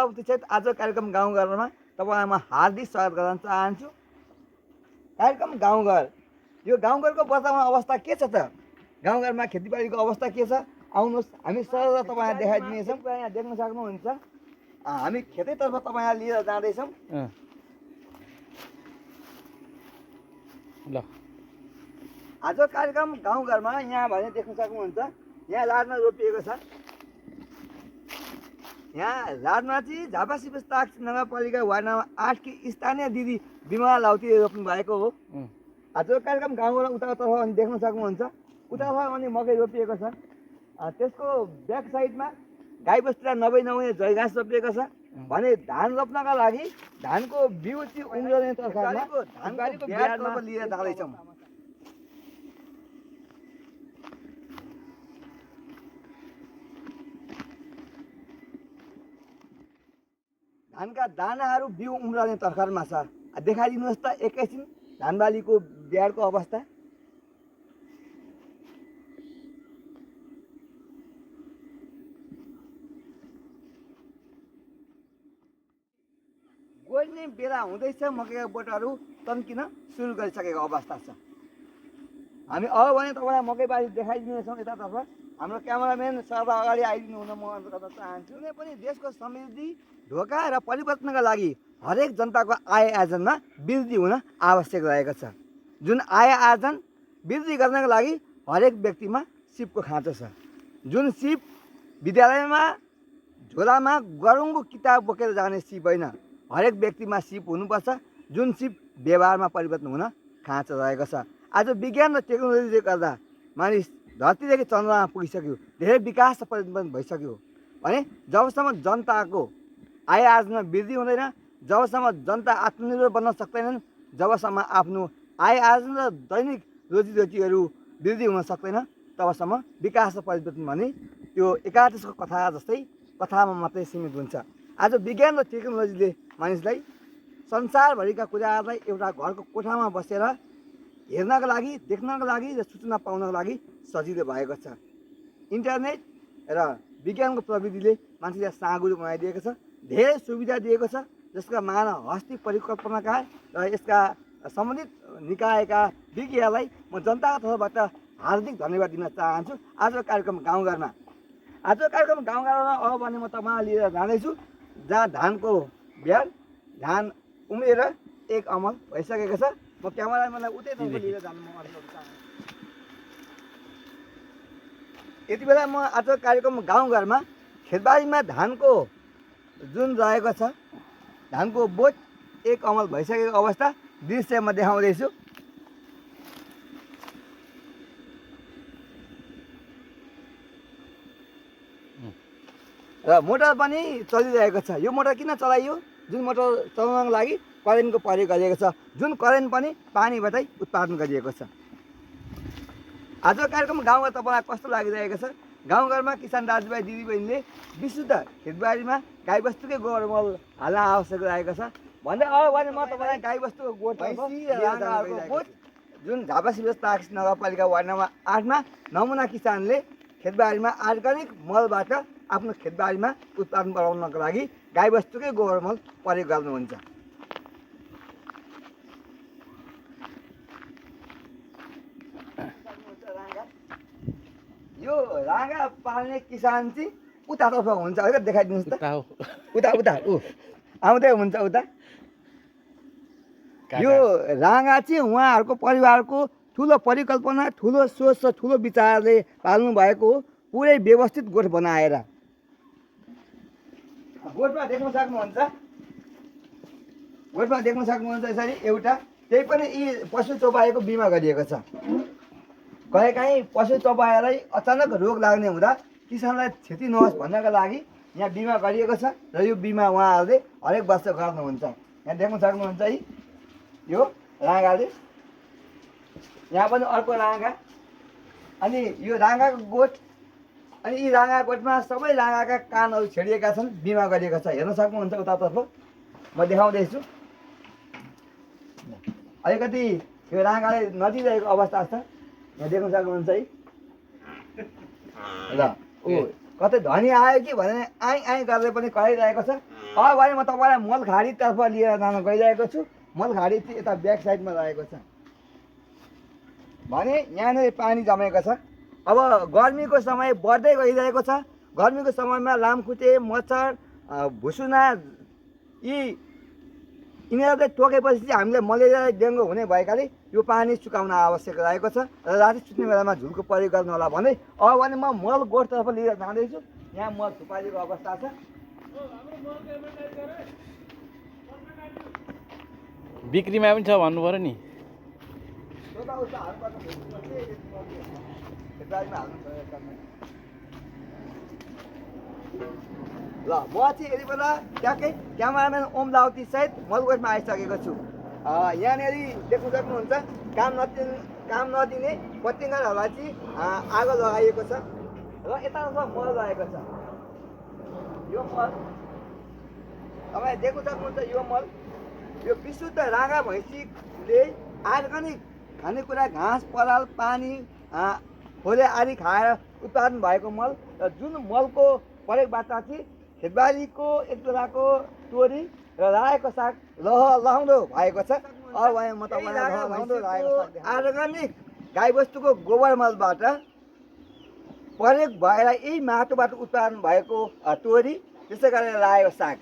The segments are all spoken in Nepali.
उपस्थित आज कार्यक्रम गाउँघरमा तपाईँलाई म हार्दिक स्वागत गर्न चाहन्छु। कार्यक्रम गाउँघर, यो गाउँघरको वर्तमान अवस्था के छ त? गाउँघरमा खेतीबारीको अवस्था के छ? आउनुहोस् हामी सरल तपाईँलाई देखाइदिनेछौँ। यहाँ देख्न सक्नुहुन्छ हामी खेतैतर्फ तपाईँलाई लिएर जाँदैछौँ। ल आज कार्यक्रम गाउँघरमा यहाँ भने देख्न सक्नुहुन्छ यहाँ लाडमा रोपिएको छ। यहाँ लाडमा चाहिँ झापा शिवस्ताक नगरपालिका वार्ड नम्बर 8 की स्थानीय दिदी बिमला लाउतीले रोप्नु भएको हो। आजको कार्यक्रम गाउँघरमा उतातर्फ अनि देख्न सक्नुहुन्छ उतातर्फ अनि मकै रोपिएको छ। त्यसको ब्याक साइडमा गाईबस्तुलाई नभई जय घाँस रोपिएको छ भने धान रोप्नका लागि धानको बिउ चाहिँ उम्रने तर्फमा धानबारीको बियाडमा लिएर जाँदैछौँ। धानका दानाहरू बिउ उम्रने तर्खरमा छ। देखाइदिनुहोस् त एकैछिन धानबालीको बियाडको अवस्था। गोड्ने बेला हुँदैछ, मकैका बोटहरू तन्किन सुरु गरिसकेको अवस्था छ। हामी अब भने तपाईँलाई मकैबारी देखाइदिनेछौँ। यतातर्फ हाम्रो क्यामेराम्यान सदा अगाडि आइदिनु हुन म अनुरोध गर्न चाहन्छु। कुनै पनि देशको समृद्धि, ढोका र परिवर्तनका लागि हरेक जनताको आय आर्जनमा वृद्धि हुन आवश्यक रहेको छ। जुन आय आर्जन वृद्धि गर्नका लागि हरेक व्यक्तिमा सिपको खाँचो छ। जुन सिप विद्यालयमा झोलामा गरुङको किताब बोकेर जाने सिप होइन, हरेक व्यक्तिमा सिप हुनुपर्छ। जुन सिप व्यवहारमा परिवर्तन हुन खाँचो रहेको छ। आज विज्ञान र टेक्नोलोजीले गर्दा मानिस धरतीदेखि चन्द्रमा पुगिसक्यो, धेरै विकास र परिवर्तन भइसक्यो भने जबसम्म जनताको आय आर्जनमा वृद्धि हुँदैन, जबसम्म जनता आत्मनिर्भर बन्न सक्दैनन्, जबसम्म आफ्नो आय आर्जन र दैनिक रोजीरोटीहरू वृद्धि हुन सक्दैन, तबसम्म विकास र परिवर्तन भने त्यो एकादेशको कथा जस्तै कथामा मात्रै सीमित हुन्छ। आज विज्ञान र टेक्नोलोजीले मानिसलाई संसारभरिका कुराहरूलाई एउटा घरको कोठामा बसेर हेर्नका लागि, देख्नका लागि र सूचना पाउनका लागि सजिलो भएको छ। इन्टरनेट र विज्ञानको प्रविधिले मान्छेलाई साँगुरो बनाइदिएको छ, धेरै सुविधा दिएको छ, जसका मानव हस्ती परिकल्पनाकार र यसका सम्बन्धित निकायका विज्ञलाई म जनताको तर्फबाट हार्दिक धन्यवाद दिन चाहन्छु। आजको कार्यक्रम गाउँघरमा अब भने म तपाईँलाई लिएर जाँदैछु जहाँ धानको बियाड, धान उम्रेर एक अमल भइसकेको छ। म क्यामेराम्यानलाई उतैतर्फ लिएर जानु म अनुरोध चाहन्छु। यति बेला म आजको कार्यक्रम गाउँघरमा खेतबारीमा धानको जुन रहेको छ, धानको बोट एक अमल भइसकेको अवस्था दृश्य म देखाउँदैछु। र मोटर पनि चलिरहेको छ। यो मोटर किन चलाइयो? जुन मोटर चलाउनको लागि करेन्टको प्रयोग गरिएको छ, जुन करेन्ट पनि पानीबाटै उत्पादन गरिएको छ। आजको कार्यक्रम गाउँघर तपाईँलाई कस्तो लागिरहेको छ? गाउँघरमा किसान दाजुभाइ दिदीबहिनीले विशुद्ध खेतबारीमा गाईबस्तुकै गोबर मल हाल्न आवश्यक रहेको छ भन्दै अब भने म तपाईँलाई गाईबस्तुको गोठ जुन झापा शिवस्ताक नगरपालिका वार्ड नम्बर 8 मा नमुना किसानले खेतबारीमा अर्ग्यानिक मलबाट आफ्नो खेतबारीमा उत्पादन बढाउनको लागि गाईबस्तुकै गोबर मल प्रयोग गर्नुहुन्छ। यो राँगा पाल्ने किसान चाहिँ उतातर्फ हुन्छ है, देखाइदिनुहोस् त। उता आउँदै हुन्छ उता। यो राँगा चाहिँ उहाँहरूको परिवारको ठुलो परिकल्पना, ठुलो सोच र ठुलो विचारले पाल्नु भएको हो। पुरै व्यवस्थित गोठ बनाएर गोठमा देख्न सक्नुहुन्छ यसरी एउटा त्यही पनि यी पशु चौपाएको बिमा गरिएको छ। कहिलेकाहीँ पशु चौपायालाई अचानक रोग लाग्ने हुँदा किसानलाई क्षति नहोस् भन्नका लागि यहाँ बिमा गरिएको छ र यो बिमा उहाँहरूले हरेक वर्ष गर्नुहुन्छ। यहाँ देख्न सक्नुहुन्छ यो राँगाले, यहाँ पनि अर्को राँगा, अनि यो राँगाको गोठ, अनि यी राँगा गोठमा सबै राँगाका कानहरू छेडिएका छन्, बिमा गरिएको छ। हेर्न सक्नुहुन्छ उतातर्फ म देखाउँदैछु। अलिकति यो राँगाले नदिरहेको अवस्था छ, यहाँ देख्न सक्नुहुन्छ है। ल कतै धनी आयो कि भने आइ आइ गर्दै पनि कराइरहेको छ। अब भने म तपाईँलाई मलघारीतर्फ लिएर जान गइरहेको छु। मलघारी चाहिँ यता ब्याक साइडमा रहेको छ भने यहाँनिर पानी जमेको छ। अब गर्मीको समय बढ्दै गइरहेको छ। गर्मीको समयमा लामखुट्टे, मच्छर, भुसुना यिनीहरूले टोकेपछि चाहिँ हामीले मलेरिया डेङ्गु हुने भएकाले यो पानी सुकाउन आवश्यक रहेको छ र राति सुत्ने बेलामा झुलको प्रयोग गर्नु होला भन्दै अब भने म मल गोठतर्फ लिएर जाँदैछु। यहाँ मल थुपारेको अवस्था छ। बिक्रीमा पनि छ भन्नु पऱ्यो नि। ल म चाहिँ यति बेला ट्याक्कै क्यामेराम्यान ओम लाउती सहित मलगोठमा आइसकेको छु। यहाँनिर देख्नु सक्नुहुन्छ काम नदिने पत्तिङ्गरहरूलाई चाहिँ आगो लगाइएको छ र यतातर्फ मल रहेको छ। यो मल तपाईँ देख्नु सक्नुहुन्छ। यो मल यो विशुद्ध राँगा भैँसीले अर्ग्यानिक खानेकुरा घाँस पराल पानी खोले आदि खाएर उत्पादन भएको मल र जुन मलको प्रयोगबाट चाहिँ खेतबारीको एक बेलाको तोरी र रायोको साग लहलाउँदो भएको छ। अब म तपाईँलाई लहलाउँदो रायोको साग अर्ग्यानिक गाईबस्तुको गोबर मलबाट प्रयोग भएर यही माटोबाट उत्पादन भएको तोरी त्यसै गरेर रायोको साग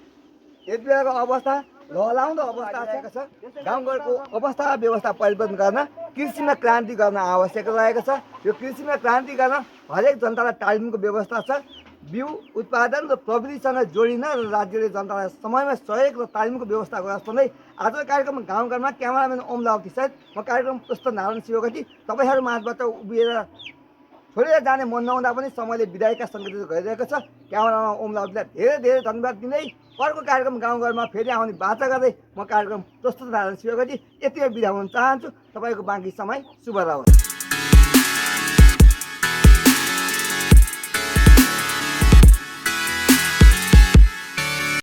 यति बेलाको अवस्था लहलाउँदो अवस्था आएको छ। गाउँघरको अवस्था व्यवस्था परिवर्तन गर्न कृषिमा क्रान्ति गर्न आवश्यक रहेको छ। यो कृषिमा क्रान्ति गर्न हरेक जनतालाई तालिमको व्यवस्था छ। बिउ उत्पादन र प्रविधिसँग जोडिन र राज्यले जनतालाई समयमा सहयोग र तालिमको व्यवस्था गरोस् भन्दै आजको कार्यक्रम गाउँघरमा क्यामेराम्यान ओम लाउती सहित म कार्यक्रम प्रस्तुत नारायण शिवगती तपाईँहरू माझबाट उभिएर छोडेर जाने मन नहुँदा पनि समयले विधायिका सङ्केत गरिरहेको छ। क्यामेरामा ओम लाउतीलाई धेरै धेरै धन्यवाद दिँदै अर्को कार्यक्रम गाउँघरमा फेरि आउने बाचा गर्दै म कार्यक्रम प्रस्तुत नारायण शिवगती यतिमै बिदा हुन चाहन्छु। तपाईँको बाँकी समय शुभ रहोस्।